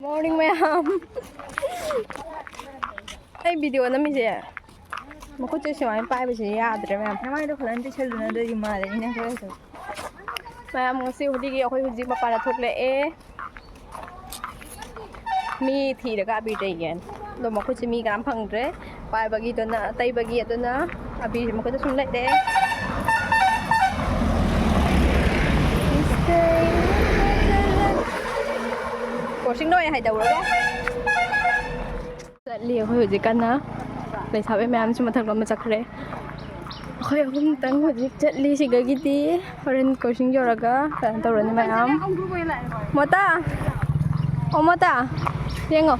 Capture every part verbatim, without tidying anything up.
Morning, ꯃꯌꯥꯝ꯫ ꯑꯩ video ꯅꯝꯃꯤꯁꯦ ꯃꯈꯨꯠꯁꯦ ꯁꯨꯃꯥꯏꯅ ꯄꯥꯏꯕꯁꯦ ꯌꯥꯗ꯭ꯔꯦ, ꯃꯌꯥꯝ꯫ ꯅꯃꯥꯏꯗꯣ ꯐꯖꯅ ꯇꯩꯁꯜꯂꯨꯅꯗ꯭ꯔꯗꯤ ꯃꯥꯜꯂꯦ, ꯑꯩꯅ ꯈꯔꯁꯨ꯫ ꯃꯌꯥꯝ, ꯉꯁꯤ ꯍꯣꯂꯤꯒꯤ ꯑꯩꯈꯣꯏ ꯍꯧꯖꯤꯛ ꯃꯄꯥꯟꯗ ꯊꯣꯛꯂꯛꯑꯦ꯫ ꯃꯤ ꯊꯤꯔꯒ ꯑꯕꯤꯔ ꯇꯩꯒꯦꯅ꯫ ꯑꯗꯣ ꯃꯈꯨꯠꯁꯦ ꯃꯤ ꯀꯅꯥꯝ ꯐꯪꯗ꯭ꯔꯦ꯫ ꯄꯥꯏꯕꯒꯤꯗꯨꯅ, ꯇꯩꯕꯒꯤ ꯑꯗꯨꯅ ꯑꯕꯤꯔꯁꯦ ꯃꯈꯨꯠꯇ ꯁꯨꯝ ꯂꯩꯔꯦ꯫ ꯀꯣꯔꯁꯤꯡ ꯂꯣꯏ ꯍꯥꯏꯗꯧꯔꯒ꯫ ꯆꯠꯂꯤ ꯑꯩꯈꯣꯏ ꯍꯧꯖꯤꯛ ꯀꯟꯅ꯫ ꯂꯩꯁꯥꯕꯤ ꯃꯌꯥꯝꯁꯨ ꯃꯊꯛ ꯂꯣꯝꯗ ꯆꯠꯈ꯭ꯔꯦ꯫ ꯑꯩꯈꯣꯏ ꯑꯍꯨꯝꯇꯪ ꯍꯧꯖꯤꯛ ꯆꯠꯂꯤ꯫ ꯁꯤꯗꯒꯤꯗꯤ ꯍꯣꯔꯦꯟ ꯀꯣꯔꯁꯤꯡ ꯌꯧꯔꯒ ꯀꯩꯅꯣ ꯇꯧꯔꯅꯤ ꯃꯌꯥꯝ꯫ ꯃꯣꯇꯥ! ꯑꯣ ꯃꯣꯇꯥ! ꯌꯦꯡꯉꯣ꯫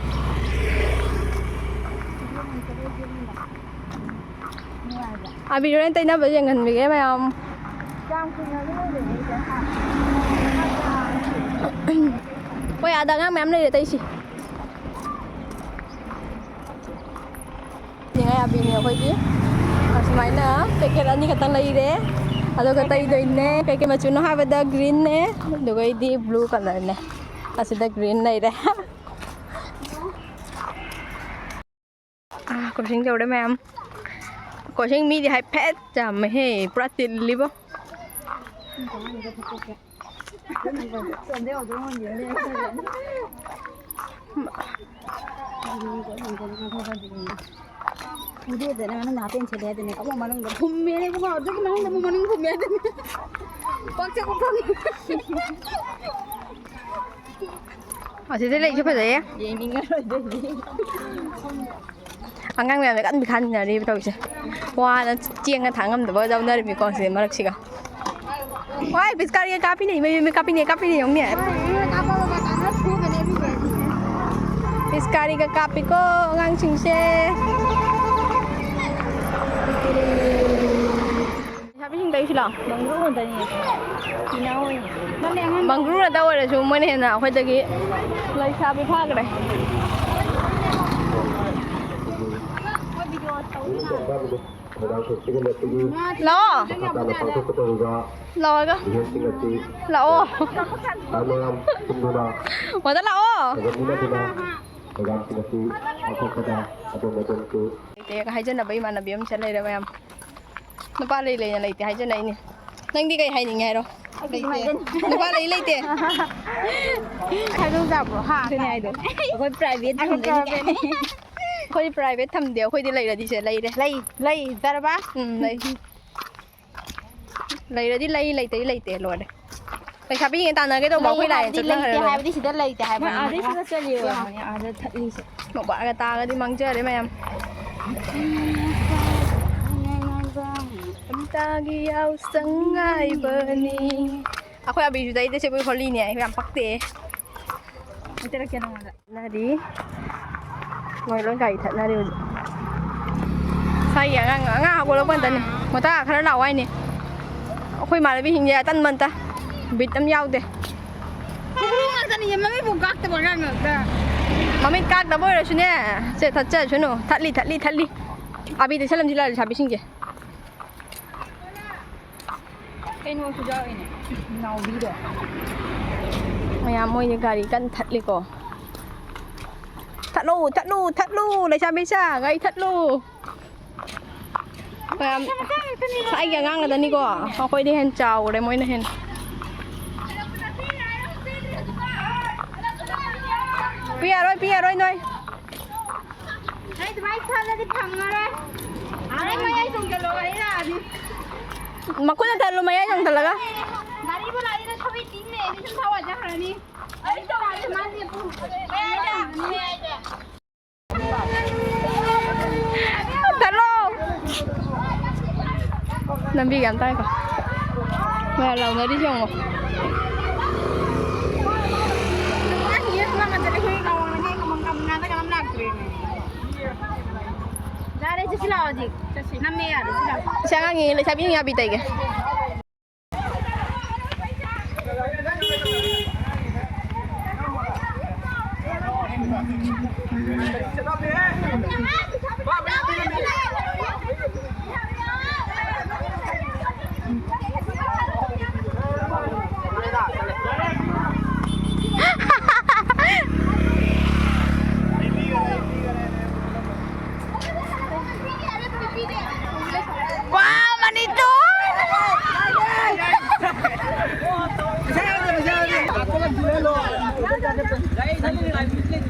ꯑꯕꯤꯔ ꯍꯣꯔꯦꯟ ꯇꯩꯅꯕ ꯌꯦꯡꯍꯟꯕꯤꯒꯦ ꯃꯌꯥꯝ꯫ ꯍꯣꯏ, ꯑꯥꯗ ꯑꯉꯥꯡ ꯃꯌꯥꯝ ꯂꯩꯔꯦ ꯇꯩꯁꯤ꯫ ꯅꯤꯡꯉꯥꯏ ꯌꯥꯕꯤꯅꯦ ꯑꯩꯈꯣꯏꯒꯤ꯫ ꯑꯁꯨꯃꯥꯏꯅ packet ꯑꯅꯤ ꯈꯛꯇꯪ ꯂꯩꯔꯦ꯫ ꯑꯗꯨꯒ ꯇꯩꯗꯣꯏꯅꯦ꯫ ꯀꯩꯀꯩ ꯃꯆꯨꯅꯣ ꯍꯥꯏꯕꯗ greenꯅꯦ, ꯑꯗꯨꯒ ꯑꯩꯗꯤ blue colourꯅꯦ꯫ ꯑꯁꯤꯗ green ꯂꯩꯔꯦ꯫ ꯑꯥ, ꯀꯣꯔꯁꯤꯡ ꯇꯧꯔꯦ ꯃꯌꯥꯝ꯫ ꯀꯣꯔꯁꯤꯡ ꯃꯤꯗꯤ ꯍꯥꯏꯐꯦꯠ ꯌꯥꯝꯃꯦꯍꯦ, ꯄꯨꯔꯥ ꯇꯤꯜꯂꯤꯕꯣ꯫ ꯎꯗꯦꯗꯅ ꯃꯅꯨꯡꯗ ꯍꯥꯞꯄꯦꯟ ꯁꯦꯠꯂꯦ ꯍꯥꯏꯗꯨꯅꯦ꯫ ꯑꯃꯨꯛ ꯃꯅꯨꯡꯗ ꯐꯨꯝꯃꯦꯅꯦ ꯏꯕꯨꯡꯉꯣ꯫ ꯑꯗꯨꯒꯤ ꯃꯅꯨꯡꯗ ꯑꯃꯨꯛ ꯃꯅꯨꯡ ꯐꯨꯝꯃꯦ ꯍꯥꯏꯗꯨꯅꯦ꯫ ꯄꯥꯛ ꯆꯠꯄ ꯐꯪꯉꯦ꯫ ꯑꯁꯤꯗ ꯂꯩꯁꯦ ꯐꯖꯩꯌꯦ꯫ ꯌꯦꯡꯅꯤꯡꯉꯔꯣꯏꯗꯣꯏꯅꯤ꯫ ꯑꯉꯥꯡ ꯃꯌꯥꯝꯅ ꯀꯟꯅ ꯃꯤꯈꯥꯏꯅꯔꯤꯕ ꯇꯧꯔꯤꯁꯦ꯫ ꯋꯥꯅ ꯆꯦꯡꯒ ꯊꯥꯡ ꯉꯝꯗꯕ ꯌꯥꯎꯅꯔꯤꯃꯤꯀꯣ ꯁꯤꯗ ꯃꯔꯛꯁꯤꯒ꯫ ꯍꯣꯏ, ꯄꯤꯁꯀꯥꯔꯤꯒ ꯀꯥꯞꯄꯤꯅꯦ, ꯃꯌꯨꯝ ꯀꯥꯞꯄꯤꯅꯦ, ꯀꯥꯞꯄꯤꯅꯦ, ꯌꯦꯡꯉꯨꯅꯦ꯫ ꯄꯤꯁꯀꯥꯔꯤꯒ ꯀꯥꯞꯄꯤꯀꯣ ꯑꯉꯥꯡꯁꯤꯡꯁꯦ꯫ ꯂꯩꯁꯥꯕꯤꯁꯤꯡ ꯇꯧꯔꯤꯁꯤꯂꯣ? ꯃꯪꯒ꯭ꯔꯨ ꯉꯥꯛꯇꯅꯤ꯫ ꯏꯅꯥꯎ ꯍꯣꯏꯅꯦ꯫ ꯃꯪꯒ꯭ꯔꯨ ꯉꯥꯛꯇ ꯑꯣꯏꯔꯁꯨ ꯃꯣꯏꯅ ꯍꯦꯟꯅ ꯑꯩꯈꯣꯏꯗꯒꯤ ꯂꯩꯁꯥꯕꯤ ꯐꯥꯈ꯭ꯔꯦ꯫ ꯃꯣꯏꯔꯥꯡ ꯐꯦꯁꯇꯤꯚꯦꯜ ꯑꯁꯤꯒꯤ ꯂꯥꯛꯑꯣ꯫ ꯃꯈꯥ ꯇꯥꯅ ꯄꯥꯡꯊꯣꯛꯀꯗꯧꯔꯤꯕ ꯂꯥꯛꯑꯣ꯫ ꯏꯚꯦꯟꯠꯁꯤꯡ ꯑꯁꯤ ꯂꯥꯛꯑꯣ꯫ ꯃꯌꯥꯝ ꯄꯨꯟꯗꯨꯅ ꯃꯣꯗ ꯂꯥꯛꯑꯣ꯫ ꯐꯖꯃꯤꯟꯅꯗꯨꯅ ꯄ꯭ꯔꯣꯒ꯭ꯔꯥꯝꯁꯤꯡ ꯑꯁꯤ ꯄꯥꯡꯊꯣꯛꯄꯗ ꯑꯗꯣꯝ ꯑꯗꯣꯝꯁꯨ ꯂꯩꯇꯦ ꯍꯥꯏꯖꯅꯕ ꯏꯃꯥꯟꯅꯕꯤ ꯑꯃꯁꯨ ꯂꯩꯔꯦ ꯃꯌꯥꯝ꯫ ꯅꯨꯄꯥ ꯂꯩ ꯂꯩꯅ ꯂꯩꯇꯦ ꯍꯥꯏꯖꯅꯩꯅꯦ꯫ ꯅꯪꯗꯤ ꯀꯩ ꯍꯥꯏꯅꯤꯡꯉꯦ ꯍꯥꯏꯔꯣ? ꯑꯩꯗꯤ ꯂꯩꯇꯦ꯫ ꯅꯨꯄꯥ ꯂꯩ ꯂꯩꯇꯦ꯫ ꯈꯥꯏꯗꯣꯛ ꯌꯥꯕ꯭ꯔꯣ? ꯍꯥ? ꯑꯗꯨꯅꯦ ꯍꯥꯏꯗꯣ꯫ ꯑꯩꯈꯣꯏ ꯄ꯭ꯔꯥꯏꯚꯦꯠ ꯑꯩꯈꯣꯏ ꯊꯝꯗꯣꯏꯅꯦ꯫ ꯄ꯭ꯔꯥꯏꯚꯦꯠ꯫ ꯑꯩꯈꯣꯏꯗꯤ ꯄ꯭ꯔꯥꯏꯚꯦꯠ ꯊꯝꯗꯦ꯫ ꯑꯩꯈꯣꯏꯗꯤ ꯂꯩꯔꯗꯤ ꯁꯦ ꯂꯩꯔꯦ꯫ ꯂꯩ, ꯂꯩ, ꯖꯔꯕꯥ? ꯎꯝ, ꯂꯩ꯫ ꯂꯩꯔꯗꯤ ꯂꯩ, ꯂꯩꯇ꯭ꯔꯗꯤ ꯂꯩꯇꯦ, ꯂꯣꯏꯔꯦ꯫ ꯂꯩꯁꯥꯕꯤꯉꯩ ꯇꯥꯟꯅꯒꯦ ꯇꯧꯕ, ꯂꯩ ꯑꯩꯈꯣꯏ ꯂꯥꯏꯅ ꯍꯥꯏꯕꯗꯤ ꯆꯠꯅꯈ꯭ꯔꯦ ꯂꯩꯇꯦ ꯂꯣꯏꯔꯦ꯫ ꯍꯥꯏꯕꯗꯤ ꯁꯤꯗ ꯂꯩꯇꯦ ꯍꯥꯏꯕ꯫ ꯃꯥ ꯑꯥꯗꯩ ꯁꯤꯗ ꯆꯠꯂꯤꯕ ꯑꯣꯏꯔꯝꯒꯅꯤ, ꯑꯥꯗ ꯊꯠꯂꯤꯁꯦ꯫ ꯃꯣꯕꯥꯏꯜꯒ ꯇꯥꯒꯗꯤ ꯃꯥꯡꯖꯔꯦ ꯃꯌꯥꯝ꯫ ꯑꯝꯇꯒꯤ ꯌꯥꯎꯁꯪ ꯉꯥꯏꯕꯅꯤ꯫ ꯑꯩꯈꯣꯏ ꯑꯕꯤꯁꯨ ꯇꯩꯗꯦ, ꯁꯤꯕꯨ ꯍꯣꯂꯤꯅꯦ, ꯑꯩ ꯌꯥꯝ ꯄꯛꯇꯦ꯫ ꯍꯥꯏꯖꯔꯛꯀꯦ ꯅꯉꯣꯟꯗ꯫ ꯊꯠꯅꯔꯤ꯫ ꯃꯣꯏ ꯂꯣꯏ ꯒꯥꯔꯤ ꯊꯠꯅꯔꯤ ꯍꯧꯖꯤꯛ꯫ ꯁ꯭ꯋꯥꯏꯒꯤ ꯑꯉꯥꯡ, ꯑꯉꯥꯡ ꯍꯧꯒꯠꯂꯛꯄ ꯉꯥꯛꯇꯅꯤ꯫ ꯃꯇꯥ ꯈꯔ ꯂꯥꯛꯑꯣ ꯍꯥꯏꯅꯤ꯫ ꯑꯩꯈꯣꯏ ꯏꯃꯥꯟꯅꯕꯤꯁꯤꯡꯁꯦ ꯑꯇꯟꯕ ꯑꯝꯇ꯫ ꯕꯤꯠ ꯑꯝ ꯌꯥꯎꯗꯦ꯫ ꯈꯨꯕꯨ ꯉꯥꯛꯇꯅꯤ, ꯃꯃꯤꯠꯄꯨ ꯀꯥꯛꯇꯕ ꯑꯉꯥꯡ ꯉꯥꯛꯇ꯫ ꯃꯃꯤꯠ ꯀꯥꯛꯇꯕ ꯑꯣꯏꯔꯁꯨꯅꯦ꯫ ꯁꯦ, ꯊꯠꯆꯔꯁꯅꯨ꯫ ꯊꯠꯂꯤ, ꯊꯠꯂꯤ, ꯊꯠꯂꯤ꯫ ꯑꯕꯤ ꯇꯩꯁꯜꯂꯝꯁꯤ ꯂꯥꯛꯑꯣ, ꯂꯩꯁꯥꯕꯤꯁꯤꯡꯁꯦ꯫ ꯀꯩꯅꯣꯁꯨ ꯌꯥꯎꯔꯤꯅꯦ, ꯅꯥꯎꯕꯤꯗꯣ꯫ ꯃꯌꯥꯝ ꯃꯣꯏꯗꯤ ꯒꯥꯔꯤ ꯀꯟꯅ ꯊꯠꯂꯤꯀꯣ꯫ ꯊꯠꯂꯨ, ꯊꯠꯂꯨ, ꯊꯠꯂꯨ, ꯂꯩꯁꯥꯕꯤꯁꯥ, ꯒꯥꯔꯤ ꯊꯠꯂꯨ꯫ ꯃꯌꯥꯝ ꯁ꯭ꯋꯥꯏꯒꯤ ꯑꯉꯥꯡ ꯉꯥꯛꯇꯅꯤꯀꯣ, ꯑꯩꯈꯣꯏꯗꯤ ꯍꯦꯟꯅ ꯆꯥꯎꯔꯦ ꯃꯣꯏꯅ ꯍꯦꯟꯅ꯫ ꯄꯤꯔꯔꯣꯏ, ꯄꯤꯔꯔꯣꯏ ꯅꯣꯏ꯫ ꯑꯩ ꯑꯗꯨꯃꯥꯏꯅ ꯈꯜꯂꯗꯤ ꯐꯪꯉꯔꯣꯏ꯫ ꯑꯗꯩ ꯃꯌꯥꯏ ꯆꯣꯡꯖꯜꯂꯣ, ꯑꯩ ꯂꯥꯛꯑꯗꯤ꯫ ꯃꯈꯨꯠꯅ ꯊꯜꯂꯨ, ꯃꯌꯥꯏ ꯆꯣꯡꯊꯜꯂꯒ꯫ ꯒꯥꯔꯤꯕꯨ ꯂꯥꯛꯏꯗ ꯊꯧꯔꯤ ꯇꯤꯡ ꯂꯩꯔꯗꯤ ꯁꯨꯝ ꯊꯧꯔ ꯆꯠꯈ꯭ꯔꯅꯤ꯫ ꯑꯩ ꯂꯥꯛꯑꯗꯤ ꯃꯥ ꯂꯦꯞꯄꯨ꯫ ꯃꯌꯥꯏꯗ, ꯃꯌꯥꯏꯗ꯫ ꯊꯜꯂꯣ꯫ ꯂꯝꯕꯤꯒ ꯌꯥꯝ ꯇꯥꯡꯉꯤꯀꯣ꯫ ꯃꯌꯥꯝ ꯂꯥꯎꯅꯔꯤꯁꯦ ꯌꯦꯡꯉꯣ꯫ ꯌꯥꯔꯦ, ꯆꯠꯁꯤ ꯂꯥꯛꯑꯣ ꯍꯧꯖꯤꯛ꯫ ꯅꯝꯃꯦ ꯌꯥꯔꯦ, ꯆꯠꯁꯤ ꯂꯥꯛꯑꯣ꯫ ꯏꯁ ꯑꯉꯥꯡ ꯌꯦꯡꯉꯦ, ꯂꯩꯁꯥꯕꯤ ꯌꯦꯡꯉꯦ, ꯑꯕꯤ ꯇꯩꯒꯦ꯫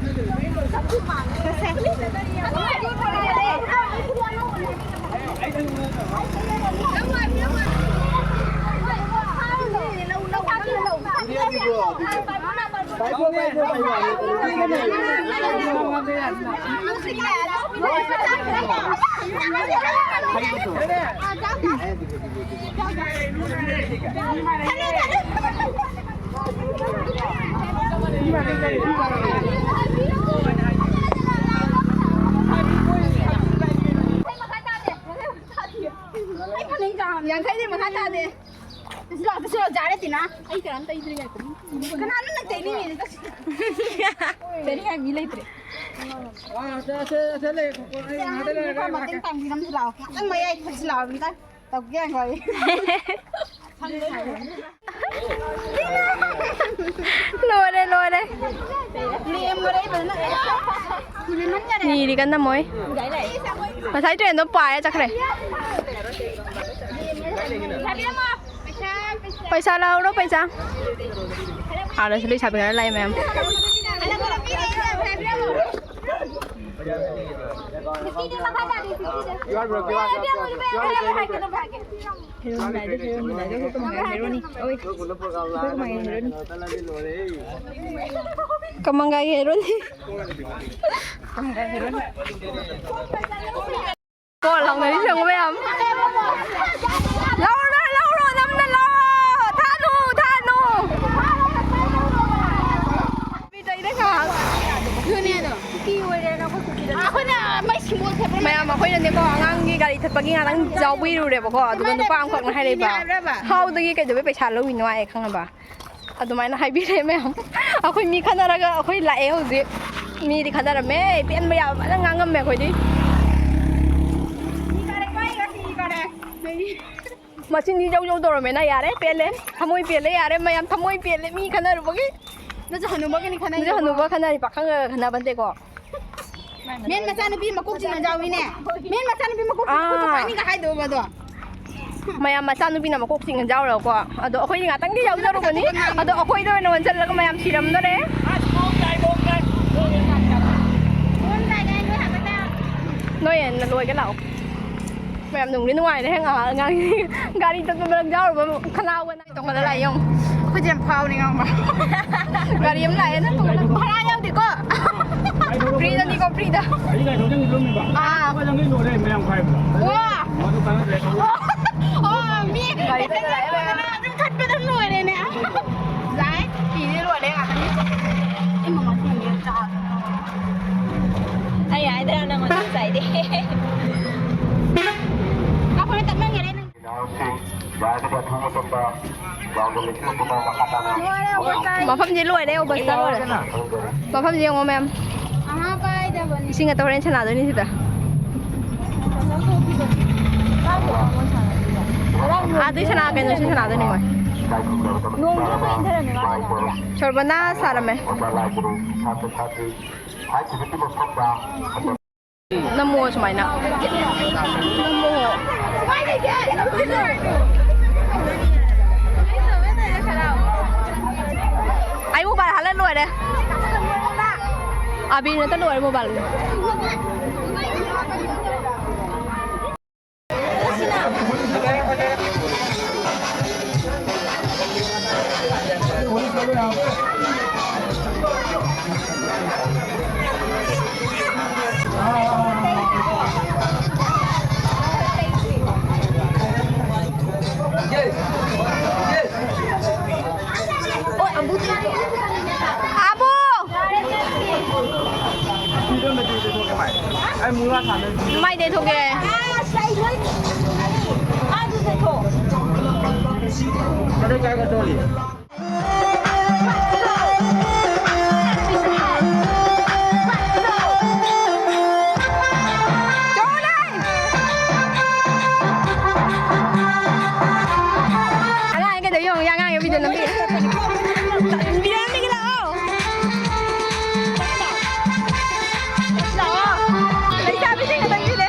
ꯌꯥꯡꯈꯩꯗꯤ ꯃꯈꯥ ꯇꯥꯗꯦ꯫ ꯇꯁꯤ ꯂꯥꯛꯑꯣ, ꯇꯁꯤ ꯂꯥꯛꯑꯣ, ꯖꯥꯔꯦ ꯇꯤꯅꯥ꯫ ꯑꯩ ꯀꯅꯥꯝ ꯇꯩꯗ꯭ꯔꯤ ꯉꯥꯏꯈꯣ꯫ ꯀꯅꯥꯅꯣ ꯅꯪ ꯇꯩꯅꯤꯡꯉꯤꯁꯦ? ꯇꯁꯤ꯫ ꯇꯩꯅꯤꯡꯉꯥꯏ ꯃꯤ ꯂꯩꯇ꯭ꯔꯦ꯫ ꯈꯔ ꯃꯇꯦꯡ ꯄꯥꯡꯕꯤꯔꯝꯁꯤ ꯂꯥꯛꯑꯣ꯫ ꯉꯥꯛꯇꯪ ꯃꯌꯥꯏ ꯊꯠꯁꯤ ꯂꯥꯛꯑꯣ ꯑꯝꯇ꯫ ꯇꯧꯒꯦ ꯉꯥꯏꯈꯣ ꯑꯩ꯫ ꯂꯣꯏꯔꯦ, ꯂꯣꯏꯔꯦ꯫ ꯂꯦꯝꯈꯔꯦ ꯐꯖꯅ꯫ ꯅꯤꯔꯤ ꯀꯟꯅ ꯃꯣꯏ꯫ ꯉꯁꯥꯏ ꯇ꯭ꯔꯦꯟꯗꯣ ꯄꯥꯏꯔ ꯆꯠꯈ꯭ꯔꯦ꯫ ꯄꯩꯁꯥ ꯂꯧꯔꯣ, ꯄꯩꯁꯥ꯫ ꯑꯥꯗꯁꯨ ꯂꯩꯁꯥꯕꯤ ꯈꯔ ꯂꯥꯛꯑꯦ ꯃꯌꯥꯝ꯫ ꯀꯃꯥꯡꯒꯥꯏꯒꯤ ꯍꯦꯔꯣꯅꯤ꯫ ꯀꯣ ꯂꯥꯎꯅꯔꯤꯁꯦ ꯌꯦꯡꯉꯣ ꯃꯌꯥꯝ꯫ ꯂꯧꯔꯣ, ꯂꯧꯔꯣ, ꯅꯝꯅ ꯂꯧꯔꯣ꯫ ꯊꯥꯅꯨ, ꯊꯥꯅꯨ꯫ ꯃꯤꯇꯩꯗ ꯉꯥꯏꯍꯥꯛ꯫ ꯑꯗꯨꯅꯦ ꯑꯗꯣ꯫ ꯀꯨꯀꯤ ꯑꯣꯏꯔꯦꯅ ꯑꯩꯈꯣꯏ ꯀꯨꯀꯤꯗ꯫ ꯑꯩꯈꯣꯏꯅ ꯃꯩ ꯁꯤꯝꯕꯣꯜ ꯊꯦꯠꯄ꯭ꯔꯥ? ꯃꯌꯥꯝ, ꯑꯩꯈꯣꯏꯅꯅꯦꯀꯣ, ꯑꯉꯥꯡꯒꯤ ꯒꯥꯔꯤ ꯊꯠꯄꯒꯤ ꯉꯥꯛꯇꯪ ꯌꯥꯎꯕꯤꯔꯨꯔꯦꯕꯀꯣ꯫ ꯑꯗꯨꯒ ꯅꯨꯄꯥ ꯑꯃꯈꯛꯅ ꯍꯥꯏꯔꯛꯏꯕ, ꯍꯥꯏꯕ꯭ꯔꯕ? "ꯍꯥꯎꯗꯒꯤ ꯀꯩꯗꯧꯕꯩ ꯄꯩꯁꯥ ꯂꯧꯏꯅꯣ?" ꯍꯥꯏꯌꯦ, ꯈꯪꯉꯕ? ꯑꯗꯨꯃꯥꯏꯅ ꯍꯥꯏꯕꯤꯔꯦ ꯃꯌꯥꯝ꯫ ꯑꯩꯈꯣꯏ ꯃꯤ ꯈꯟꯅꯔꯒ ꯑꯩꯈꯣꯏ ꯂꯥꯛꯑꯦ ꯍꯧꯖꯤꯛ꯫ ꯃꯤꯗꯤ ꯈꯟꯅꯔꯝꯃꯦ, ꯄꯦꯟꯕ ꯌꯥꯕ ꯐꯖꯅ ꯉꯥꯡꯉꯝꯃꯦ ꯑꯩꯈꯣꯏꯗꯤ꯫ ꯃꯆꯤꯟꯗꯤ ꯖꯧ ꯖꯧ ꯇꯧꯔꯝꯃꯦꯅ, ꯌꯥꯔꯦ, ꯄꯦꯜꯂꯦ꯫ ꯊꯃꯣꯏ ꯄꯦꯜꯂꯦ, ꯌꯥꯔꯦ, ꯃꯌꯥꯝ ꯊꯃꯣꯏ ꯄꯦꯜꯂꯦ ꯃꯤ ꯈꯟꯅꯔꯨꯕꯒꯤ꯫ ꯅꯪꯁꯨ ꯍꯅꯨꯕꯒꯅꯤ ꯈꯟꯅꯩ꯫ ꯅꯪꯁꯨ ꯍꯅꯨꯕ ꯈꯟꯅꯔꯤ, ꯄꯥꯈꯪꯒ ꯈꯟꯅꯕ ꯅꯠꯇꯦꯀꯣ꯫ ꯃꯦꯟ ꯃꯆꯥꯅꯨꯄꯤ ꯃꯀꯣꯛ ꯆꯤꯡꯉ ꯌꯥꯎꯏꯅꯦ꯫ ꯃꯦꯟ ꯃꯆꯥꯅꯨꯄꯤ ꯃꯀꯣꯛ ꯆꯤꯡꯉ ꯑꯥ꯫ ꯈꯨꯠꯇ ꯄꯥꯏꯅꯤꯒ ꯍꯥꯏꯗꯧꯕꯗꯣ꯫ ꯃꯌꯥꯝ ꯃꯆꯥꯅꯨꯄꯤꯅ ꯃꯀꯣꯛ ꯆꯤꯡꯉ ꯌꯥꯎꯔꯒꯀꯣ꯫ ꯑꯗꯣ ꯑꯩꯈꯣꯏꯗꯤ ꯉꯥꯛꯇꯪꯗꯤ ꯌꯥꯎꯖꯔꯨꯕꯅꯤ꯫ ꯑꯗꯣ ꯑꯩꯈꯣꯏꯗ ꯑꯣꯏꯅ ꯑꯣꯟꯁꯤꯜꯂꯒ ꯃꯌꯥꯝ ꯁꯤꯔꯝꯗꯣꯔꯦ꯫ ꯅꯣꯏ ꯑꯣꯏꯅ ꯂꯣꯏꯒ ꯂꯥꯛꯑꯣ꯫ ꯃꯌꯥꯝ ꯅꯨꯡꯗꯤ ꯅꯨꯡꯉꯥꯏꯔꯦ ꯉꯥꯏꯍꯥꯛ ꯑꯉꯥꯡꯁꯤꯡ ꯒꯥꯔꯤ ꯆꯠꯄ ꯃꯔꯛ ꯌꯥꯎꯔꯨꯕ ꯈꯅꯥꯎꯒ ꯅꯥꯏ ꯇꯧꯈꯠꯂ ꯂꯥꯛꯑꯦ ꯌꯦꯡꯉꯨ꯫ ꯑꯩꯈꯣꯏꯁꯦ ꯌꯥꯝ ꯐꯥꯎꯅꯤ ꯉꯥꯡꯕ꯫ ꯒꯥꯔꯤ ꯑꯃ ꯂꯥꯛꯑꯦ, ꯅꯪ ꯇꯣꯡꯉꯣ꯫ ꯚꯔꯥ ꯌꯥꯎꯗꯦꯀꯣ? ꯐ꯭ꯔꯤꯗꯅꯤꯀꯣ, ꯐ꯭ꯔꯤꯗ꯫ ꯑꯩ ꯒꯥꯔꯤ ꯊꯧꯖꯟꯒꯦ ꯇꯧꯔꯝꯃꯤꯕ꯫ ꯑꯥ꯫ ꯑꯩꯈꯣꯏ ꯂꯝꯕꯤ ꯂꯣꯏꯔꯦ, ꯃꯌꯥꯝ ꯈꯥꯏꯕꯗ꯫ ꯋꯥ! ꯃꯗꯨ ꯀꯥꯟꯅꯗ꯭ꯔꯦ꯫ ꯑꯣ, ꯃꯤ ꯒꯥꯔꯤ ꯊꯧꯖꯜꯂꯛꯑꯦ꯫ ꯑꯗꯨꯝ ꯊꯠꯄꯗ ꯂꯣꯏꯔꯦꯅꯦ꯫ ꯂꯥꯏ, ꯐꯤꯗꯤ ꯂꯣꯏꯔꯦ ꯉꯥꯛꯇꯅꯤ꯫ ꯑꯩ ꯃꯃꯥ ꯊꯦꯡꯉꯦ, ꯆꯥ꯫ ꯑꯩ ꯍꯥꯏꯗ꯭ꯔꯥ ꯅꯪꯉꯣꯟꯗ ꯉꯁꯥꯏꯗꯤ? ꯑꯩꯈꯣꯏ ꯇꯞꯃꯟꯒꯔꯦ ꯅꯪ꯫ ꯃꯐꯝꯁꯦ ꯂꯣꯏꯔꯦ, ꯑꯣꯕꯁꯇꯥ ꯂꯣꯏꯔꯦ꯫ ꯃꯐꯝꯁꯦ ꯌꯦꯡꯉꯣ ꯃꯌꯥꯝ꯫ ꯏꯁꯤꯡ ꯑꯇ ꯍꯣꯔꯦꯟ ꯁꯥꯟꯅꯗꯣꯏꯅꯤ ꯁꯤꯗ꯫ ꯑꯥꯗꯩ ꯁꯥꯟꯅ ꯀꯩꯅꯣ ꯁꯤ ꯁꯥꯟꯅꯗꯣꯏꯅꯤ ꯃꯣꯏ꯫ ꯁꯣꯔꯕꯅꯥ ꯁꯥꯔꯝꯃꯦ꯫ ꯅꯝꯃꯣ ꯁꯨꯃꯥꯏꯅ꯫ ꯅꯝꯃꯣ꯫ ꯑꯩ ꯃꯣꯕꯥꯏꯜ ꯍꯥꯜꯂ ꯂꯣꯏꯔꯦ꯫ ꯑꯕꯤꯔ ꯅꯠꯇ ꯂꯣꯏꯔꯦ ꯃꯣꯕꯥꯏꯜ꯫ ꯑꯕꯨ! ꯃꯥꯏ ꯇꯩꯊꯣꯛꯀꯦ꯫ ꯑꯉꯥꯡ ꯀꯩꯗꯧ ꯌꯦꯡꯉꯨ, ꯑꯉꯥꯡ video ꯅꯝꯕꯤ꯫ Video ꯅꯝꯕꯤꯒꯦ ꯂꯥꯛꯑꯣ꯫ ꯂꯥꯛꯑꯣ꯫ ꯂꯩꯁꯥꯕꯤꯁꯤꯡ ꯈꯛꯇꯪꯒꯤꯅꯦ꯫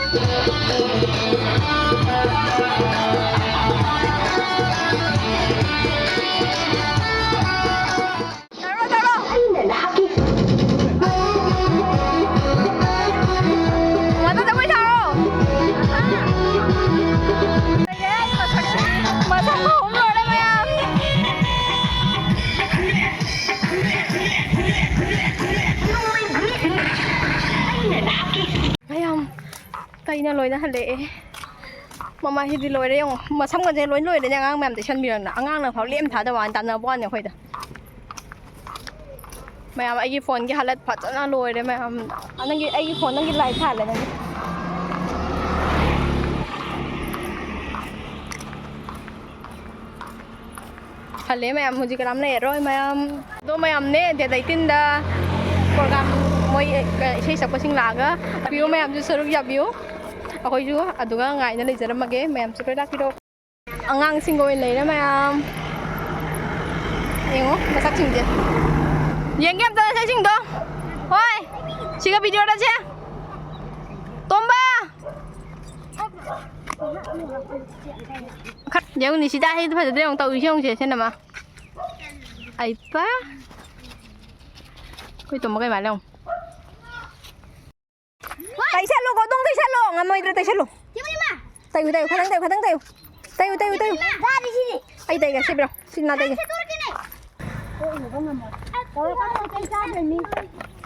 ꯇꯧꯔꯣ, ꯇꯧꯔꯣ꯫ ꯑꯩꯅ ꯅꯍꯥꯛꯀꯤ ꯃꯊꯛꯇ ꯀꯣꯏꯊꯥꯔꯣ꯫ ꯃꯁꯛ ꯑꯍꯨꯝ ꯂꯣꯏꯔꯦ ꯃꯌꯥꯝ꯫ ꯂꯣꯏꯅ ꯍꯜꯂꯛꯑꯦ꯫ ꯃꯃꯥ, ꯁꯤꯗꯤ ꯂꯣꯏꯔꯦ ꯌꯦꯡꯉꯣ, ꯃꯁꯝꯒꯁꯦ ꯂꯣꯏ ꯂꯣꯏꯔꯦꯅꯦ꯫ ꯑꯉꯥꯡ ꯃꯌꯥꯝ ꯇꯩꯁꯟꯕꯤꯔꯝꯅ, ꯑꯉꯥꯡꯅ ꯐꯥꯎ ꯂꯦꯝ ꯊꯥꯗꯕ ꯋꯥꯅꯤ, ꯇꯥꯟꯅꯕ ꯋꯥꯅꯤ ꯑꯩꯈꯣꯏꯗ꯫ ꯃꯌꯥꯝ, ꯑꯩꯒꯤ ꯐꯣꯟꯒꯤ ꯍꯥꯂꯠ ꯐꯖꯅ ꯂꯣꯏꯔꯦ ꯃꯌꯥꯝ꯫ ꯅꯪꯒꯤ, ꯑꯩꯒꯤ ꯐꯣꯟ, ꯅꯪꯒꯤ ꯂꯥꯏꯠ ꯊꯥꯜꯂꯦ ꯅꯪꯒꯤ꯫ ꯍꯜꯂꯦ ꯃꯌꯥꯝ, ꯍꯧꯖꯤꯛ ꯀꯅꯥꯝ ꯂꯩꯔꯔꯣꯏ ꯃꯌꯥꯝ꯫ ꯑꯗꯣ ꯃꯌꯥꯝꯅꯦ, ꯗꯦꯠ ꯑꯩꯠꯇꯤꯟꯗ ꯄ꯭ꯔꯣꯒ꯭ꯔꯥꯝ, ꯃꯣꯏ ꯏꯁꯩ ꯁꯛꯄꯁꯤꯡ ꯂꯥꯛꯑꯒ ꯄꯤꯌꯨ ꯃꯌꯥꯝꯁꯨ ꯁꯔꯨꯛ ꯌꯥꯕꯤꯌꯨ꯫ ꯑꯩꯈꯣꯏꯁꯨ ꯑꯗꯨꯒ ꯉꯥꯏꯅ ꯂꯩꯖꯔꯝꯃꯒꯦ, ꯃꯌꯥꯝꯁꯨ ꯂꯣꯏ ꯂꯥꯛꯄꯤꯔꯣ꯫ ꯑꯉꯥꯡꯁꯤꯡꯒ ꯑꯣꯏꯅ ꯂꯩꯔꯦ ꯃꯌꯥꯝ꯫ ꯌꯦꯡꯉꯣ ꯃꯁꯛꯁꯤꯡꯁꯦ꯫ ꯌꯦꯡꯒꯦ ꯑꯝꯇ ꯅꯁꯛꯁꯤꯡꯗꯣ꯫ ꯍꯣꯏ꯫ ꯁꯤꯒ ꯚꯤꯗꯤꯑꯣꯗꯁꯦ꯫ ꯇꯣꯝꯕ! ꯈꯠ-, ꯌꯦꯡꯉꯨ, ꯅꯤꯁꯤꯇꯥ ꯍꯦꯛꯇ ꯐꯖꯗ꯭ꯔꯦ ꯌꯦꯡꯉꯨ, ꯇꯧꯔꯤꯁꯦ ꯌꯦꯡꯉꯨꯁꯦ, ꯁꯦ ꯅꯃ꯫ ꯑꯩꯄꯥ! ꯑꯩꯈꯣꯏ ꯇꯣꯝꯕ ꯀꯩ ꯃꯥꯜꯂꯦ ꯌꯦꯡꯉꯨ꯫ ꯇꯩꯁꯜꯂꯨ, ꯒꯣꯗꯣꯡ ꯇꯩꯁꯜꯂꯨ, ꯉꯝꯃꯣꯏꯗ꯭ꯔꯦ, ꯇꯩꯁꯜꯂꯨ꯫ ꯇꯩꯌꯨ, ꯇꯩꯌꯨ, ꯈꯇꯪ ꯇꯩꯌꯨ, ꯈꯇꯪ ꯇꯩꯌꯨ꯫ ꯇꯩꯌꯨ, ꯇꯩꯌꯨ, ꯇꯩꯌꯨ꯫ ꯑꯩ ꯇꯩꯒꯦ, ꯁꯤ ꯄꯤꯔꯣ, ꯁꯤ ꯅꯥ ꯇꯩꯒꯦ꯫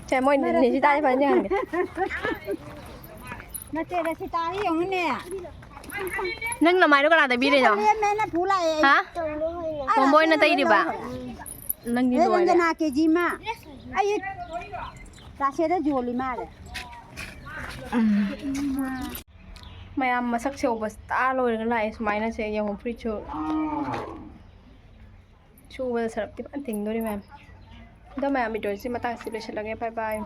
ꯁꯦ, ꯃꯣꯏ ꯅꯤꯁꯤꯇꯥꯗꯤ ꯐꯖꯅ ꯌꯦꯡꯍꯟꯒꯦ꯫ ꯅꯠꯇꯦ, ꯔꯁꯤꯇꯥꯗꯤ ꯌꯦꯡꯉꯨꯅꯦ꯫ ꯅꯪ ꯅꯃꯥꯏꯗꯣ ꯀꯅꯥ ꯇꯩꯕꯤꯔꯤꯅꯣ? ꯂꯦꯝꯃꯦꯅ ꯄꯨ ꯂꯥꯛꯑꯦ ꯑꯩ꯫ ꯍꯥ? ꯇꯣꯝꯕꯣꯏꯅ ꯇꯩꯔꯤꯕ? ꯅꯪꯗꯤ ꯑꯦ, ꯂꯣꯏꯔꯦ꯫ ꯔꯟꯖꯅꯥ ꯀꯦꯖꯤ ꯑꯃ꯫ ꯑꯩ ꯆꯥꯁꯦꯗ ꯌꯣꯜꯂꯤ ꯃꯥꯜꯂꯦ꯫ ꯎꯝ꯫ ꯃꯌꯥꯝ ꯃꯁꯛꯁꯦ ꯎꯕꯁꯦ ꯇꯥ ꯂꯣꯏꯔꯒ ꯂꯥꯛꯑꯦ ꯁꯨꯃꯥꯏꯅꯁꯦ꯫ ꯌꯦꯡꯉꯣ ꯐꯨꯔꯤꯠꯁꯨ ꯁꯨꯕꯗ ꯁꯔꯞꯇꯤ ꯐꯖꯅ ꯇꯤꯡꯗꯣꯔꯤ ꯃꯌꯥꯝ꯫ ꯑꯗꯣ ꯃꯌꯥꯝ ꯚꯤꯗꯤꯑꯣꯁꯤ ꯃꯇꯥꯡꯁꯤ ꯂꯣꯏꯁꯤꯜꯂꯒꯦ꯫ ꯕꯥꯏ ꯕꯥꯏ꯫